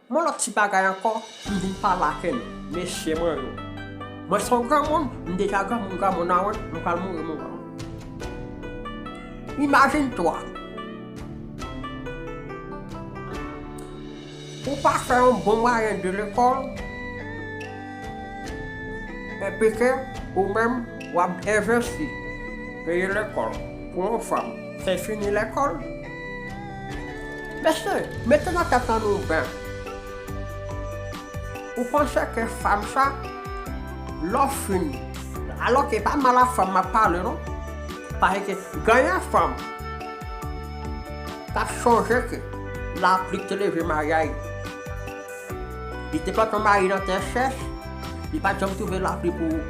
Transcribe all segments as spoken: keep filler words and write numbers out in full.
Yon lòt ti bagay ankò, m vin pale ak nou, mesye mwen yo. Mwen se yon granmoun, m deja granmoun, granmoun a wen, m pral mouri, m granmoun. Imajine twa, ou pa fè yon bon mwayen de lekòl, epi ke ou menm w ap envesti, peye lekòl pou yon fanm, fè fini lekòl. Mesye, mete nan tèt nou byen. Ou panse ke fanm sa, lè w fin, alò ke pa mal a fanm m ap pale non, paske genyen fanm k ap sonje ke lapli te leve maryay. Li te plante yon mayi nan tè chèch, li pa t janm twouve lapli pou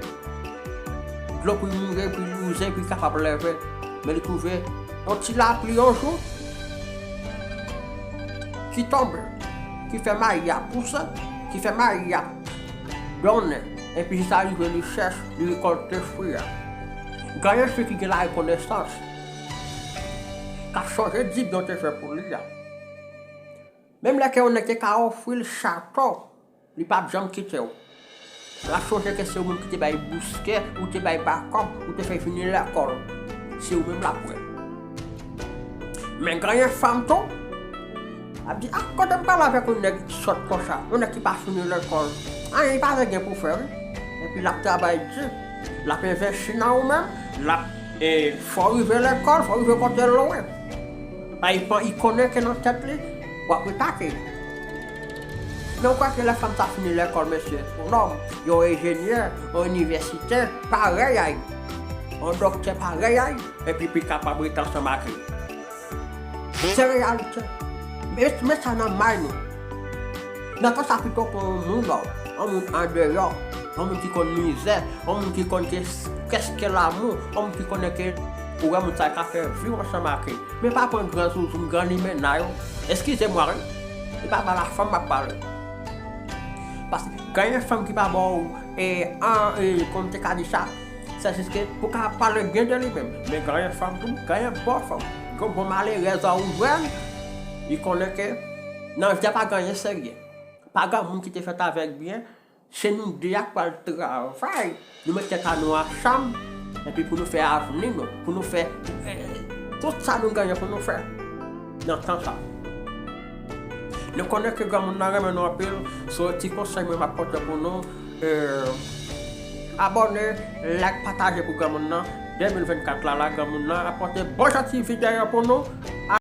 dlo pou l mouye, pou l wouze, pou l kapab leve. Men li twouve yon ti lapli yon jou ki tonbe, ki fè mayi a pouse, ki fè mayi a donnen, epi jis arive li chèch, li rekòlte fwi a. Genyen fi ki gen larekonesans, k ap sonje di byen w te fè pou li a. Menm lè ke yon nèg te ka ofri l chato, li p ap janm kite w. L ap sonje ke se ou menm ki te bay bouske, ou te bay bakòp, ou te fè fini lekòl. Se ou menm l ap wè. Men genyen fanm tou, ap di, ah, kote m pale avèk yon nèg sòt konsa, yon nèg ki pa fini lekòl. Anyen li pa vle gen pou fè, wi. Epi l ap travay di, l ap envesti nan ou menm, l ap, e, fè w rive lekòl, fè w rive kote lwen. Paske li konnen ke nan tèt li, w ap retake. Men ou kwè ke lè fanm sa fini lekòl, mesye, yon nonm, yon enjenyè, yon inivèsitè, parèy a l, yon doktè parèy a l, epi pou l kapab rete ansanm ak li. Se reyalite. Met, met sa nan may nou. Nan tan sa pito pou yon moun, yon moun andeyò, yon moun ki konn mizè, yon moun ki konn ke, kèske lamou, yon moun ki konnen ke ou wè moun sa ka fè vi w ansanm ak li. Men pa pran gran zouzoun, gran limena yo. Eskize mwa, wi. E pa ba la fanm m ap pale. Paske genyen fanm ki pa ba w, e, an, e, kòman m te ka di sa, se jis ke pou ka pale byen de li menm. Men genyen fanm tou, genyen bon fanm. Gen bon malerèz a ou jwenn, li konnen ke nan vi a pa genyen serye. Pa gen moun ki te fèt avèk byen, se nou de a k pral travay, nou met tèt a nou ansanm, epi pou nou fè avni nou, pou nou fè, eh, tout sa nou genyen pou nou fè nan tan sa. Nou konnen ke granmoun nan renmen nou anpil, so ti konsèy mwen m ap pote pou nou, eh, abòne, like, pataje pou granmoun nan. De mil vennkat la, la granmoun nan ap pote bon jan ti videyo pou nou.